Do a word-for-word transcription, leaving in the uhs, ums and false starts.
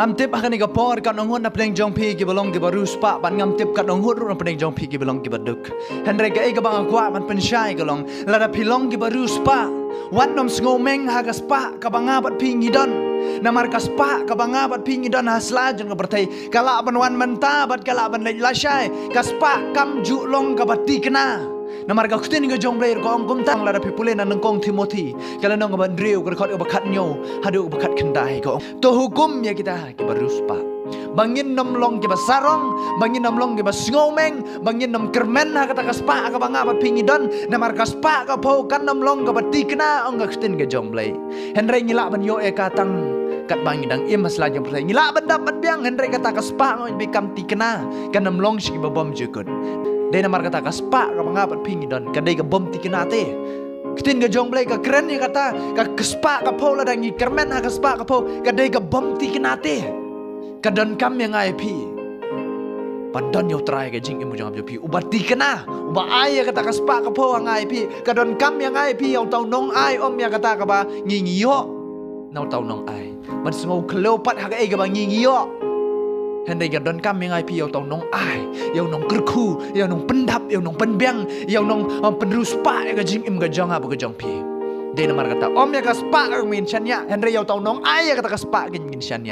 Ngam tip ha kane ka por katno ngut na pdeng jong phi kiba long kiba riewspah, bad ngam tip katno ngut ruh na pdeng jong phi kiba long kiba duk. Hynrei kaei kaba nga kwah ban pynshai ka long, lada phi long kiba riewspah, wat nym sngewmeng ha ka spah kaba nga bad phi ngi don. Namar ka spah kaba nga bad phi ngi don ha sla jong ka pyrthei ka lah ban wan mynta bad ka lah ban leit lashai. Ka spah kam ju long kaba tikna. Namar ka ktien ka jong Blei ka ong kumta, lada phi pule na nyngkong Timothi ka lynnong kaba hynriew, ka dkhot kaba khathynñiew haduh kaba khatkhyndai, ka ong: To hukum ïa kita kiba riewspah ba ngin nym long kiba sarong, ba ngin nym long kiba sngewmeng, ba ngin nym kyrmen ha kata ka spah kaba nga bad phi ngi don. Namar ka spah ka phew kan nym long kaba tikna, ong ka ktien ka jong Blei. Hynrei ngi lah ban ïoh ïa ka tang katba ngi dang im ha sla jong pyrthei. Ngi lah ban dap ban biang, hynrei kata ka spah nga bad phi kam tikna, kan nym long sha kiba bymjukut. Dei namar kata ka spah kaba nga bad phi ngi don ka dei ka bym tikna te. Ktien ka jong Blei ka kren ïa kata, ka spah ka phew, lada ngi kyrmen ha ka spah ka phew, ka dei ka bym tikna te. Ka donkam ïa nga ïa phi ban don ïa U Trai ka jingim jong nga bad jong phi, uba tikna, uba ai ïa kata ka spah ka phew ha nga ïa phi. Ka donkam ïa nga ïa phi ïa uta u nongai, ym ïa kata kaba ngi ngi ïoh na uta u nongai. Ban sngew khlem pat ha kaei kaba ngi ngi ïoh. Hynrei ka donkam ïa nga ïa phi ïa uta u nongai, ïa u nongkyrkhu, ïa u nongpyndap, ïa u nongpynbiang, ïa u nong, um, pynriewspah ïa ka jingim ka jong nga bad ka jong phi. Dei namar kata, ym ïa ka spah ka ngin shaniah, hynrei ïa uta u nongai, ïa kata ka spah ka ngin shaniah.